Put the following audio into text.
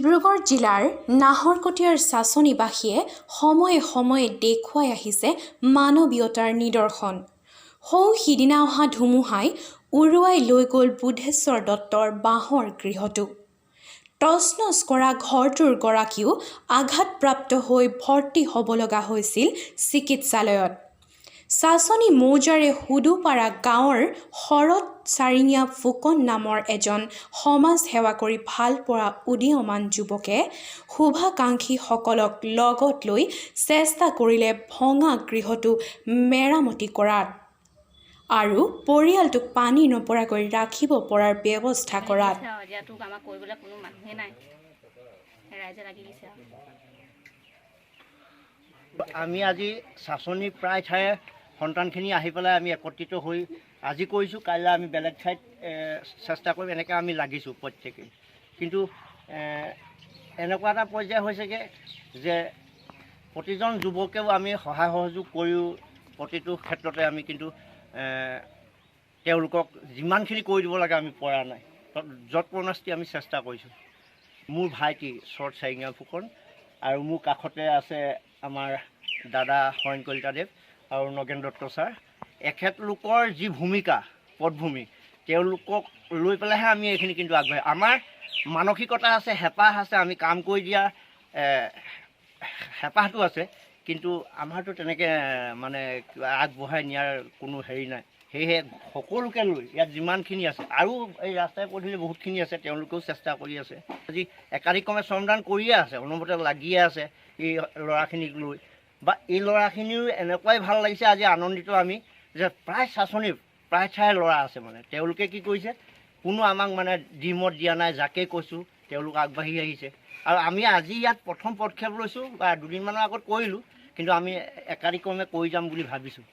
ডিব্ৰুগড় জিলাৰ নাহৰকটীয়াৰ চাচনীবাসীয়ে সময়ে সময়ে দেখুৱাই আহিছে মানৱীয়তাৰ নিদৰ্শন। সৌ সিদিনা অহা ধুমুহাই উৰুৱাই লৈ গ'ল বুধেশ্বৰ দত্তৰ বাঁহৰ গৃহটো। তচনচ কৰা ঘৰটোৰ গৰাকীও আঘাতপ্ৰাপ্ত হৈ ভৰ্তি হ'ব লগা হৈছিল চিকিৎসালয়ত। চাচনী মৌজাৰে হুদুপাৰা গাঁৱৰ শৰৎ চাৰিঙীয়া ফুকন নামৰ এজন সমাজ সেৱা কৰি ভাল পোৱা উদীয়মান যুৱকে শুভাকাংক্ষীসকলক লগত লৈ চেষ্টা কৰিলে ভঙা গৃহটো মেৰামতি কৰাত আৰু পৰিয়ালটোক পানী নপৰাকৈ ৰাখিব পৰাৰ ব্যৱস্থা কৰাত। আৰু এতিয়াতো আমাক কৰিবলৈ কোনো মানুহেই নাই, ৰাইজে লাগি দিছে আৰু। আমি আজি চাচনী প্ৰায় ঠায়ে সন্তানখিনি আহি পেলাই আমি একত্ৰিত হৈ আজি কৰিছোঁ, কাইলৈ আমি বেলেগ ঠাইত চেষ্টা কৰিম। এনেকৈ আমি লাগিছোঁ প্ৰত্যেকেই। কিন্তু এনেকুৱা এটা পৰ্যায় হৈছেগৈ যে প্ৰতিজন যুৱকেও আমি সহায় সহযোগ কৰিও প্ৰতিটো ক্ষেত্ৰতে আমি কিন্তু তেওঁলোকক যিমানখিনি কৰি দিব লাগে আমি পৰা নাই। যৎপৰোনাস্তি আমি চেষ্টা কৰিছোঁ। মোৰ ভাইটি শৰৎ চাৰিঙীয়া ফুকন আৰু মোৰ কাষতে আছে আমাৰ দাদা হৰেণ কলিতাদেৱ আৰু নগেন দত্ত ছাৰ। এখেতলোকৰ যি ভূমিকা পটভূমি, তেওঁলোকক লৈ পেলাইহে আমি এইখিনি কিন্তু আগবাঢ়ি। আমাৰ মানসিকতা আছে, হেঁপাহ আছে, আমি কাম কৰি দিয়াৰ হেঁপাহটো আছে, কিন্তু আমাৰতো তেনেকৈ মানে কিবা আগবঢ়াই নিয়াৰ কোনো হেৰি নাই। সেয়েহে সকলোকে লৈ ইয়াত যিমানখিনি আছে আৰু এই ৰাস্তাই পদূলি বহুতখিনি আছে, তেওঁলোকেও চেষ্টা কৰি আছে। আজি একাধিক্ৰমে শ্ৰমদান কৰিয়ে আছে, অনবৰতে লাগিয়ে আছে এই ল'ৰাখিনিক লৈ। বা এই ল'ৰাখিনিও এনেকুৱাই ভাল লাগিছে আজি, আনন্দিত আমি যে প্ৰায় চাচনি প্ৰায় ঠাইৰ ল'ৰা আছে। মানে তেওঁলোকে কি কৰিছে, কোনো আমাক মানে দ্বিমত দিয়া নাই, যাকে কৈছোঁ তেওঁলোক আগবাঢ়ি আহিছে। আৰু আমি আজি ইয়াত প্ৰথম পদক্ষেপ লৈছোঁ বা দুদিনমানৰ আগত কৰিলোঁ, কিন্তু আমি একাদিক্ৰমে কৰি যাম বুলি ভাবিছোঁ।